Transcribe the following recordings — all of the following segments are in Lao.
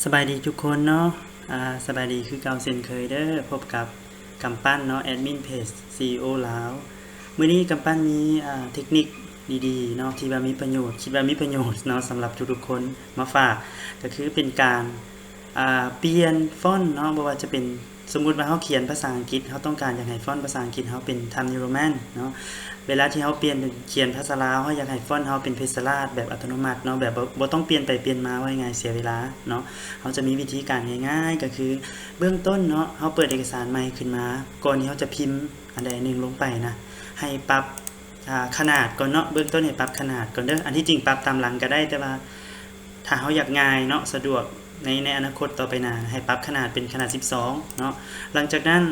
ສະບາຍດີທຸກຄົນເນາະ ອາ ສະບາຍດີຄືເກົ່າເຊັ່ນເຄີຍເດີ ພົບກັບກຳປັ້ນເນາະ ແອດມິນເພຈ ຊີອີໂອ ລາວ. ມື້ນີ້ກຳປັ້ນມີ ອາ ເທັກນິກດີໆເນາະ ທີ່ວ່າມີປະໂຫຍດ ຄິດວ່າມີປະໂຫຍດເນາະ ສຳລັບທຸກໆຄົນມາຝາກ ກໍຄືເປັນການ ອາ ປ່ຽນຟອນເນາະ ບໍ່ວ່າຈະເປັນ ສົມມຸດວ່າເຮົາຂຽນພາສາອັງກິດ ເຮົາຕ້ອງການຢາກໃຫ້ຟອນພາສາອັງກິດເຮົາເປັນ Times New Roman ເນາະ ເວລາທີ່ເຮົາປ່ຽນເປັນ ຂຽນພາສາລາວ ເຮົາຢາກໃຫ້ຟອນເຮົາເປັນ Page Salad ແບບອັດຕະໂນມັດເນາະ ແບບບໍ່ ບໍ່ຕ້ອງປ່ຽນໄປປ່ຽນມາ ເວົ້າງ່າຍໆ ເສຍເວລາເນາະ. ເຮົາຈະມີວິທີການງ່າຍໆ ກໍຄືເບື້ອງຕົ້ນເນາະ ເຮົາເປີດເອກະສານໃໝ່ຂຶ້ນມາ ກ່ອນທີ່ເຮົາຈະພິມອັນໃດອັນໜຶ່ງລົງໄປນະ ໃຫ້ປັບ ອາ ຂະໜາດກ່ອນເນາະ ເບື້ອງຕົ້ນໃຫ້ປັບຂະໜາດກ່ອນເດີ. ອັນທີ່ຈິງປັບຕາມຫຼັງກໍໄດ້ ແຕ່ວ່າຖ້າເຮົາຢາກງ່າຍເນາະ ສະດວກໃນ ໃນອະນາຄົດຕໍ່ໄປໜ້າ ໃຫ້ປັບຂະໜາດເປັນຂະໜາດສິບສອງເນາະ. ຫຼັງຈາກນັ້ນ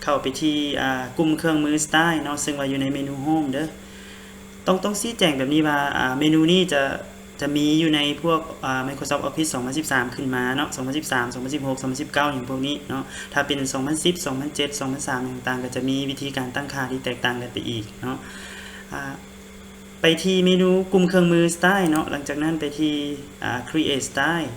ເຂົ້າໄປທີ່ ອາ ກຸ່ມເຄື່ອງມື Style ເນາະ ເຊິ່ງວ່າຢູ່ໃນເມນູ Home ເດີ. ຕ້ອງ ຕ້ອງຊີ້ແຈງແບບນີ້ວ່າ ອາ ເມນູນີ້ຈະ ຈະມີຢູ່ໃນພວກ ອາ Microsoft Office ສອງພັນສິບສາມ ຂຶ້ນມາເນາະ ສອງພັນສິບສາມ ສອງພັນສິບຫົກ ສອງພັນສິບເກົ້າ ຫຍັງພວກນີ້ເນາະ. ຖ້າເປັນ ສອງພັນສິບ ສອງພັນເຈັດ ສອງພັນສາມ ຫຍັງຕ່າງ ກໍຈະມີວິທີການຕັ້ງຄ່າທີ່ແຕກຕ່າງກັນໄປອີກເນາະ. ອາ ໄປທີ່ເມນູກຸ່ມເຄື່ອງມື Style ເນາະ ຫຼັງຈາກນັ້ນໄປທີ່ ອາ Create Style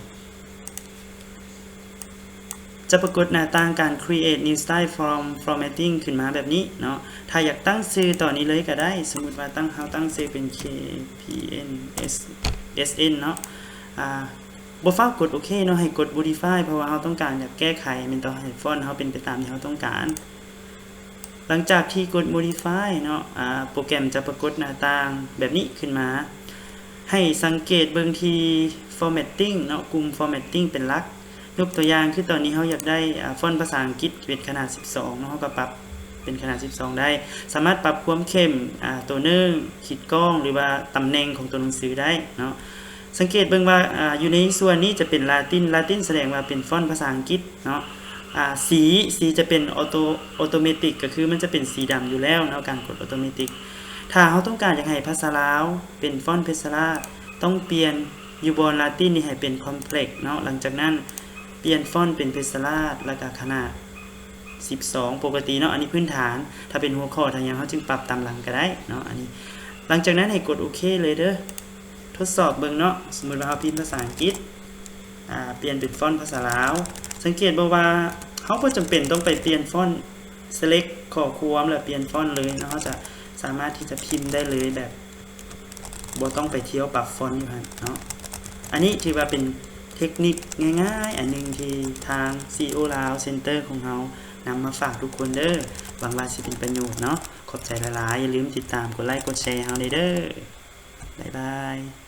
ຈະປາກົດໜ້າຕ່າງການ Create New Style from Formatting ຂຶ້ນມາແບບນີ້ເນາະ. ຖ້າຢາກຕັ້ງຊື່ຕອນນີ້ເລີຍກໍໄດ້ ສົມມຸດວ່າຕັ້ງ ເຮົາຕັ້ງຊື່ເປັນ KPN SN ເນາະ. ອາ ບໍ່ຟ້າວກົດໂອເຄເນາະ ໃຫ້ກົດ Modify ເພາະວ່າເຮົາຕ້ອງການຢາກແກ້ໄຂແມ່ນຕໍ່ ໃຫ້ຟອນເຮົາເປັນໄປຕາມທີ່ເຮົາຕ້ອງການ. ຫຼັງຈາກທີ່ກົດ Modify ເນາະ ອາ ໂປຣແກຣມຈະປາກົດໜ້າຕ່າງແບບນີ້ຂຶ້ນມາ. ໃຫ້ສັງເກດເບິ່ງທີ່ Formatting ເນາະ ກຸ່ມ Formatting ເປັນຫຼັກ. ຍົກຕົວຢ່າງຄືຕອນນີ້ເຮົາຢາກໄດ້ ອາ ຟອນພາສາອັງກິດເປັນຂະໜາດສິບສອງເນາະ ເຮົາກໍປັບເປັນຂະໜາດສິບສອງໄດ້. ສາມາດປັບຄວາມເຂັ້ມ ອາ ຕົວໜຶ່ງ ຂີດກ້ອງ ຫຼືວ່າຕຳແໜ່ງຂອງຕົວໜັງສືໄດ້ເນາະ. ສັງເກດເບິ່ງວ່າ ອາ ຢູ່ໃນສ່ວນນີ້ຈະເປັນ Latin Latin ສະແດງວ່າເປັນຟອນພາສາອັງກິດເນາະ. ອາ ສີ ສີຈະເປັນ Auto Automatic ກໍຄືມັນຈະເປັນສີດຳຢູ່ແລ້ວເນາະ ການກົດ Automatic. ຖ້າເຮົາຕ້ອງການຢາກໃຫ້ພາສາລາວເປັນຟອນ Page Salad ຕ້ອງປ່ຽນຢູ່ບ່ອນ Latin ນີ້ໃຫ້ເປັນ Complex ເນາະ. ຫຼັງຈາກນັ້ນປ່ຽນຟອນເປັນ Page Salad ແລ້ວກໍຂະໜາດສິບສອງ ປົກກະຕິເນາະ ອັນນີ້ພື້ນຖານ. ຖ້າເປັນຫົວຂໍ້ ຖ້າຫຍັງ ເຮົາຈຶ່ງປັບຕາມຫຼັງກໍໄດ້ເນາະ ອັນນີ້. ຫຼັງຈາກນັ້ນໃຫ້ກົດໂອເຄເລີຍເດີ. ທົດສອບເບິ່ງເນາະ ສົມມຸດວ່າເຮົາພິມພາສາອັງກິດ ອາ ປ່ຽນເປັນຟອນພາສາລາວ. ສັງເກດບໍ່ວ່າເຮົາບໍ່ຈຳເປັນຕ້ອງໄປປ່ຽນຟອນ Select ຂໍ້ຄວາມ ແລ້ວປ່ຽນຟອນເລີຍເນາະ ເຮົາຈະສາມາດທີ່ຈະພິມໄດ້ເລີຍແບບບໍ່ຕ້ອງໄປທ່ຽວປັບຟອນຢູ່ຫັ້ນເນາະ. ອັນນີ້ຖືວ່າເປັນເທັກນິກງ່າຍໆ ອັນໜຶ່ງທີ່ທາງ ຊີອີໂອ ລາວ Center ຂອງເຮົານຳມາຝາກທຸກຄົນເດີ. ຫວັງວ່າຊິເປັນປະໂຫຍດເນາະ. ຂອບໃຈຫຼາຍໆ ຢ່າລືມຕິດຕາມ ກົດໄລ ກົດແຊໃຫ້ເຮົາແດ່ເດີ. ບາຍບາຍ.